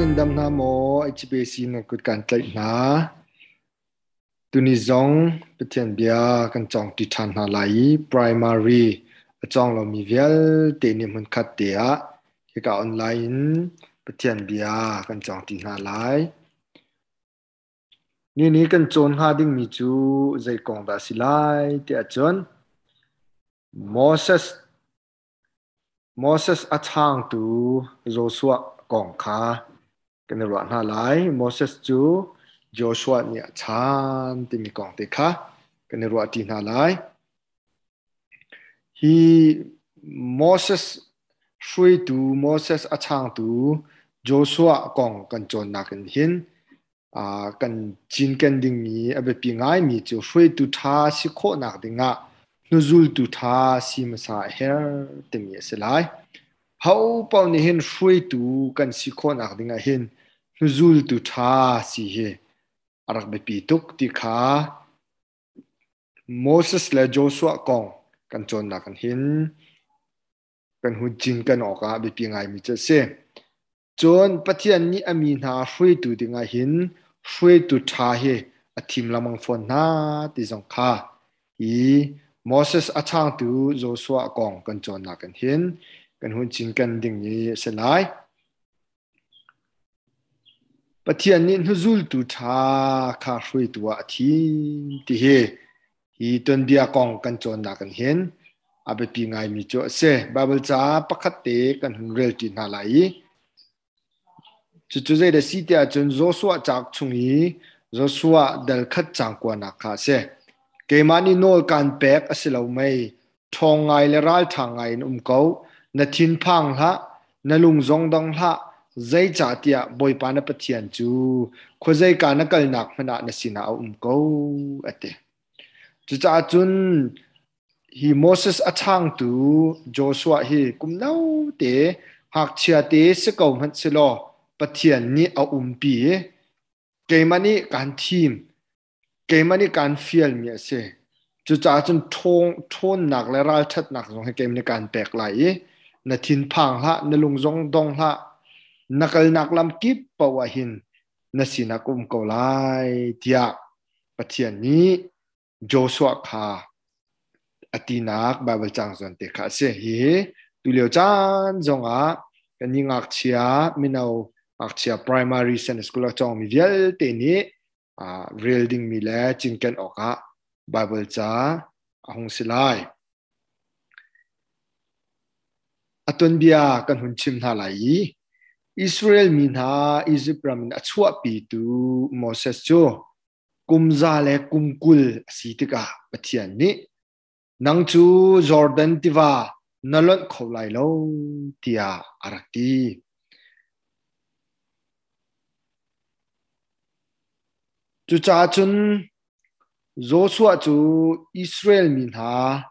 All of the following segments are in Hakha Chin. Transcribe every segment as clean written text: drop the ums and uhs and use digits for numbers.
Nan dam hna maw? HBC nan kut kan tlaih hna. Tuni zong Pathian bia kan cawng ṭi ṭhan hna lai i primary a cawng lomi vialte nih hmunkhat te ah hika online in Pathian bia kan cawng ṭi hna lai. Ni nih kan cawn hnga dingmi cu zei kong dah a si lai tiah cun Moses a changtu Joshua kong kha kan i ruah hna lai. Moses cu Joshua nih a chan timi kong te kha kan i ruahṭi hna lai. Hi Moses hruaitu, Moses a changtu Joshua kong kan cawnnak in hin kan cinken dingmi a biapi ngaimi cu hruaitu ṭha si khawhnak dingah hnuzultu ṭha si hmasa a herh timi a si lai. Ho paoh nih hin hruaitu kan si khawhnak dingah hin hnuzultu ṭha si hi a rak biapi tuk ti kha Moses le Joshua kong kan cawnnak in hin kan hun cinken awkah biapi ngaimi cu a si. Cun Pathian nih a mi hna hruaitu dingah hin hruaitu ṭha hi a thim lengmang fawn hna ti zong kha hi Moses a changtu Joshua kong kan cawnnak in hin kan hun cinken ding i a si lai. Pathian nih hnuzultu ṭha kha hruaitu ah a thim ti hi hi tuanbia kong kan cawnnak in hin a biapi ngaimi cu a si. Baibal ca pakhat te kan hun rel ṭi hna lai i cucu zeidah si tiah cun Joshua cauk chung i Joshua dal khat caang kuanak kha a si. Keimah nih nawl kaan pek a si lo mei? Ṭhawng ngai le ralṭha ngai in um ko. Na thinphang hlah, na lung zong dong hlah, zeicahtiah Bawipa na Pathian cu khuazeika na kalnak hmanh ah na sinah a um ko, a ti. Cucaah cun hi Moses a changtu Joshua hi kum note ngakchia te si ko hmanh selaw Pathian nih a umpi i keimah nih kaan thim, keimah nih kaan fialmi a si. Cucaah cun ṭhawnnak le ralṭhatnak zong hi keimah nih kaan pek lai i na thinphang hlah, na lung zong dong hlah, na kalnak lam kip paoh ah hin na sinah ka um ko lai tiah Pathian nih Joshua kha a tinak Baibal caang zawn te kha a si. Hihi tulio caan zongah kannih ngakchia mino ngakchia primary Sunday school a cawngmi vialte nih rel dingmi le cinken awkah Baibal ca a hung si lai. A tuanbia kan hun chim hna lai i Israel mi hna Izipt ram in a chuahpitu Moses cu kum za le kum 20 a si tikah Pathian nih nang cu Jordan tiva na lonh kho lai lo tiah a rak ti. Cucaah cun Joshua cu Israel mi hna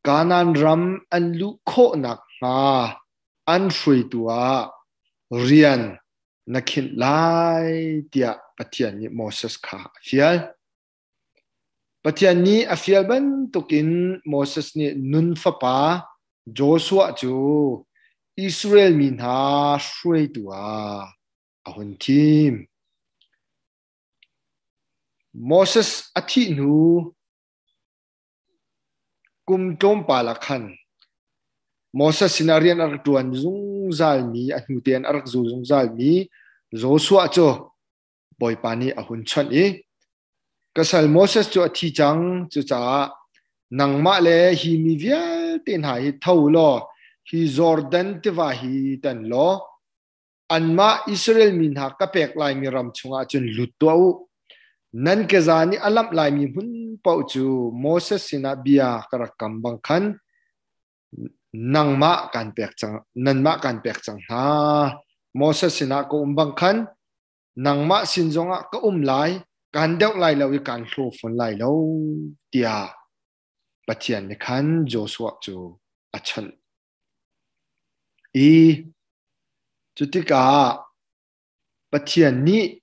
Kanaan ram an luh khawh nakhnga an hruaitu ah rian na khinh lai tiah Pathian nih Moses kha a fial. Pathian nih a fial bantukin Moses nih Nun fapa Joshua cu Israel mi hna hruaitu ah a hun thim. Moses a thih hnu Kum tlawmpal ah khan Moses sinah rian a rak ṭuan zungzalmi, a hnu tein a rak zul zungzalmi Joshua cu Bawipa nih a hun chawnh i, Ka sal Moses cu a thi cang, cucaah nangmah le hi mi vialte hna hi tho law hi Jordan tiva hi tan law anmah Israel mi hna ka pek laimi ram chungah cun lut tuah u. Nan keza nih a lamh laimi hmun paoh cu Moses sinah bia ka rak kam bang khan nangmah kaan pek cang, nanmah kaan pek cang hna. Moses sinah ka um bang khan nangmah sin zongah ka um lai, kaan deuh lai lo i kaan hlaw fawn lai lo, tiah Pathian nih khan Joshua cu a chawnh. I cutikah Pathian nih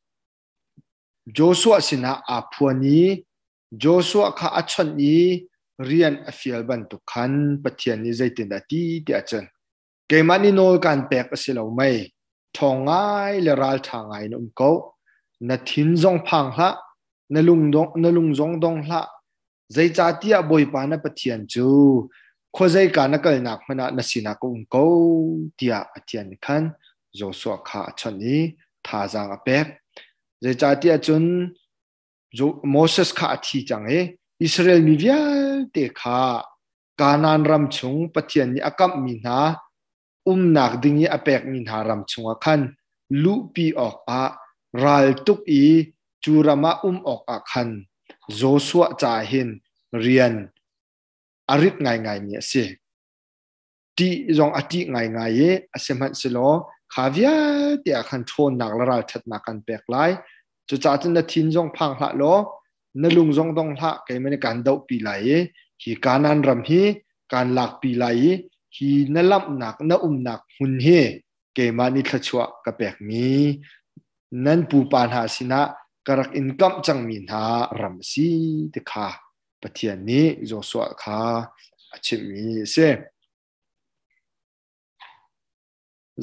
Joshua sinah aa phuan i Joshua kha a chawnh i rian a fial bantuk khan Pathian nih zeitindah a ti tiah cun keimah nih nawl kaan pek a si lo mei? Ṭhawng ngai le ralṭha ngai in um ko. Na thin zong phang hlah, na lung zong dong hlah. Zeicahtiah Bawipa na Pathian cu khuazeika na kalnak hmanh ah na sinah ka um ko, tiah Pathian nih khan Joshua kha a chawnh i thazaang a pek. Zeicahtiah cun Moses kha a thi cang i Israel mi vialte kha Kanaan ram chung Pathian nih a kamhmi hna umnak ding i a pekmi hna ram chungah khan luhpi awkah raltuk i cu ram ah um awkah khan Joshua caah hin rian a rit ngaingaimi a si. Ṭih zong a ṭih ngaingai i a sihmanhsehlaw kha vialte ah khan ṭhawnnak le ralṭhatnak kan pek lai. Cucaah cun na thin zong phang hlah law na lung zong dong hlah, keimah nih kaan dohpi lai i hi Kanaan ram hi kaan lakpi lai i hi na lamhnak na umnak hmun hi keimah nih thluachuah ka pekmi nan pupa hna sinah ka rak in kamh cangmi hna ram a si ti kha Pathian nih Joshua kha a chimhmi a si.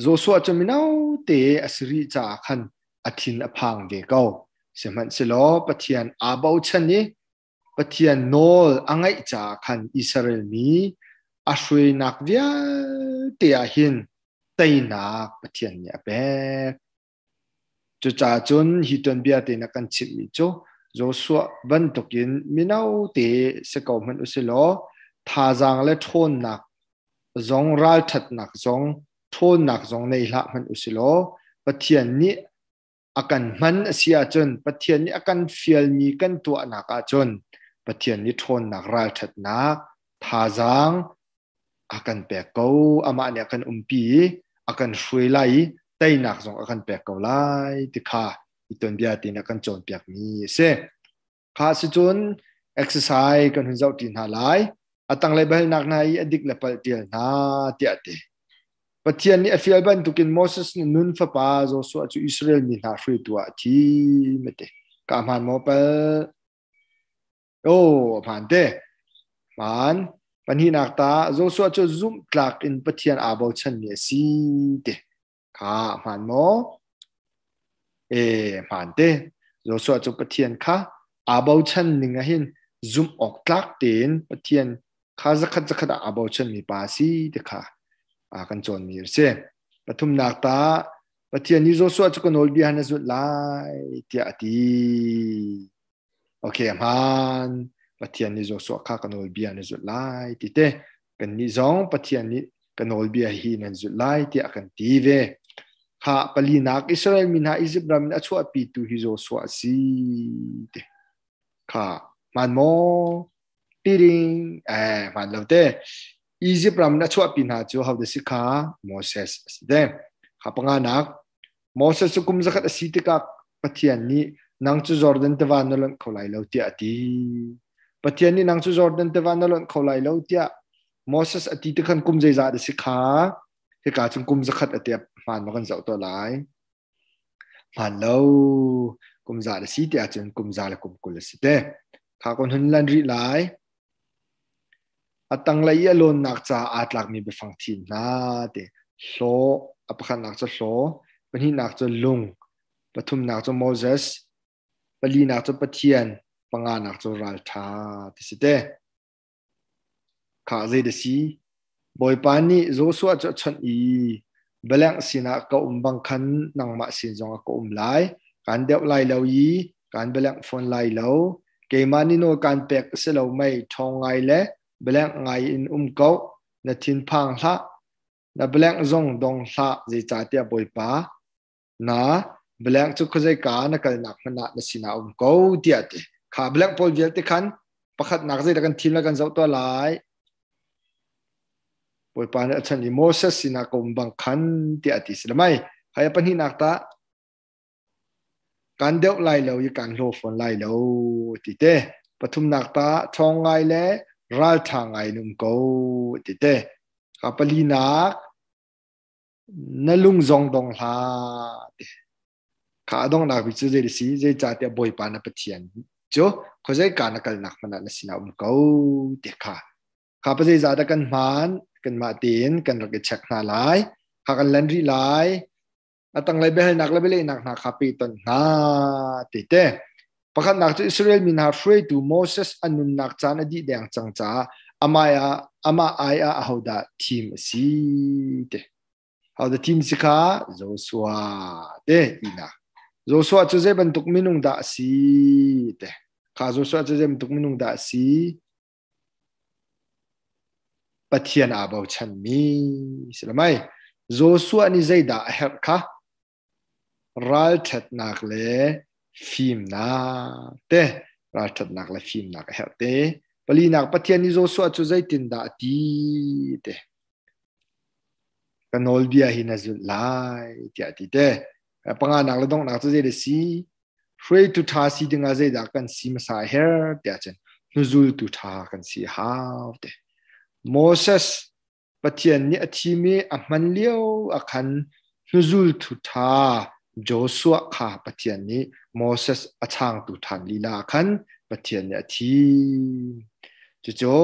Joshua cu mino te a si rih caah khan a thin a phang ve ko. Sihmanhsehlaw Pathian aa bochan i Pathian nawl a ngaih caah khan Israel mi a hruainak vialte ah hin teinak Pathian nih a pek. Cucaah cun hi tuanbia te na kan chimhmi cu Joshua bantukin mino te si ko hmanh u si law thazaang le ṭhawnnak zong ralṭhatnak zong ṭhawnnak zong nei hlah hmanh u si law Pathian nih a kan hman a si ahcun Pathian nih a kan fialmi kan tuahnak ahcun Pathian nih ṭhawnnak ralṭhatnak thazaang a kan pek ko. Amah nih a kan umpi i a kan hruai lai i teinak zong a kan pek ko lai ti kha i tuanbia tein a kan cawnpiakmi a si. Kha si cun exercise kan hun zoh ṭi hna lai. A tanglei biahalnak hna i a dik le palh ṭial hna tiah a ti. Pathian nih a fial bantukin Moses nih Nun fapa Joshua cu Israel mi hna hruaitu ah a thim a ti. Ka hmaan maw palh? Oh, hmaan te. Hmaan. Pahnihnak ta, Joshua cu zumhtlak in Pathian aa bochanmi a si ti. Kha hmaan maw? E, hmaan te. Joshua cu Pathian kha aa bochan ning ahhin zumh awk tlak tein Pathian kha zakhat zakhat ah aa bochanmi pa a si ti kha a kan cawnmi a si. Pathumnak ta, Pathian nih Joshua cu ka nawlbia na zulh lai tiah a ti. Okay, hmaan. Pathian nih Joshua kha ka nawlbia na zulh lai ti te. Kannih zong Pathian nih ka nawlbia hi nan zulh lai tiah a kan ti ve. Kha palinak Israel mi hna Izipt ram in a chuahpitu hi Joshua a si ti. Kha hmaan maw? Piring. Eh, hmaan lo te. Izipt ram in a chuahpi hna cu ho si kha? Moses a si te. Kha panganak Moses cu kum zakhat a si tikah Pathian nih nang cu Jordan tiva na lonh kho lai lo tiah a ti. Pathian nih nang cu Jordan tiva na lonh kho lai lo tiah Moses a ti tikhan kum zeizah a si kha hika cun kum zakhat a tiah hmaan ma kan zoh tuah lai. Hmaan lo kum za a si tiah cun kum za le kum 20 a si te. Kha kon hun lan rih lai. A tanglei i a lawnnak caah aa tlakmi biafang thim hna ti. Hlaw, a pakhatnak cu hlaw, pahnihnak cu lung, pathumnak cu Moses, palinak cu Pathian, panganak cu ralṭha ti si te. Kha zei da si? Bawipa nih Joshua cu a chawnh i balengh sinah ka um bang khan nangmah sin zongah ka um lai. Kaan deuh lai lo i kaan balengh fawn lai lo. Keimah nih nawl kaan pek a si lo mei? Ṭhawng ngai le balengh ngai in um ko. Na thinphang hlah. Na balengh zong dong hlah, zeicahtiah Bawipa na balengh cu khuazeika na kalnak hmanh ah na sinah a um ko, tiah a ti. Kha balengh pawl vialte khan pakhatnak zeidah kan thim le kan zoh tuah lai. Bawipa nih a chan i Moses sinah ka um bang khan tiah a ti si le mei. Hai a pahnihnak tah Kaan deuh lai lo i kaan hlaw fawn lai lo ti te. Pathumnak ta ṭhawng ngai le ralṭha ngai in um ko ti te. Ka palinak na lung zong dong hlah ti. Kha a donghnak bik cu zei a si? Zeicahtiah Bawipa na Pathian cu khuazeika na kalnak hmanh ah na sinah um ko ti kha. Kha pa zeizah dah kan hmaan? Kanmah tein kan rak i check hna lai. Kha kan lan rih lai. A tanglei biahalnak le bialehnak hna kha pehtonh hna ti te. Pakhatnak cu Israel mi hna hruaitu Moses a nunnak caan a dih deng cang caah amah ai ah ahodah thim a si ti. Hodah thim si kha Joshua te tinak. Joshua cu zei bantuk minung dah a si te. Kha Joshua cu zei bantuk minung dah a si? Pathian aa bochanmi si lo mei? Joshua nih zeidah a herh kha? Ralṭhatnak le fimnak te, ralṭhatnak le fimnak a herh te. Palinak Pathian nih Joshua cu zeitindah a ti te. Ka nawlbia hi na zulh lai tiah a ti te. Panganak le donghnak cu zei a si? Hruaitu ṭha si dingah zeidah kan si hmasa a herh tiah cun hnuzultu ṭha kan si a hau te. Moses Pathian nih a thim i a hman lio ah khan hnuzultu ṭha Joshua kha Pathian nih Moses a changtu ṭhan lila ah khan Pathian nih a thim. Cucu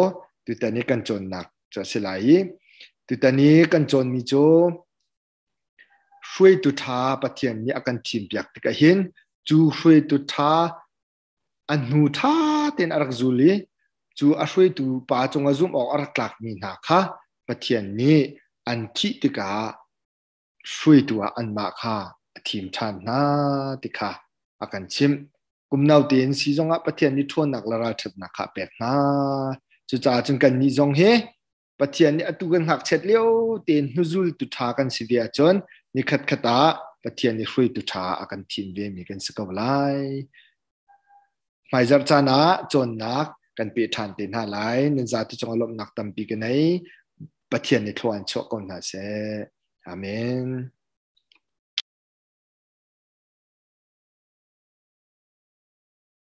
tutan i kan cawnnak cu a si lai i tutan i kan cawnmi cu Hruaitu ṭha Pathian nih a kan thimpiak tikah hin cu hruaitu ṭha a hnu ṭha tein a rak zul i cu a hruaitu pa cungah zumh awk a rak tlakmi hna kha Pathian nih an thih tikah hruaitu ah anmah kha a thim ṭhan hna ti kha a kan chimh. Kum no tein si zongah Pathian nih ṭhawnnak le ralṭhatnak kha a pek hna. Cucaah cun kannih zong hi Pathian nih atu kan ngakchiat lio tein hnuzultu ṭha kan si ve ahcun nikhat khat ah Pathian nih hruaitu ṭha a kan thim ve mi kan si ko lai. Hmaizarh caan ah cawnnak kan pe ṭhan te hna lai. Nan zati cungah lawmhnak tampi ka nei. Pathian nih thlua in chuah ko hna seh. Amen.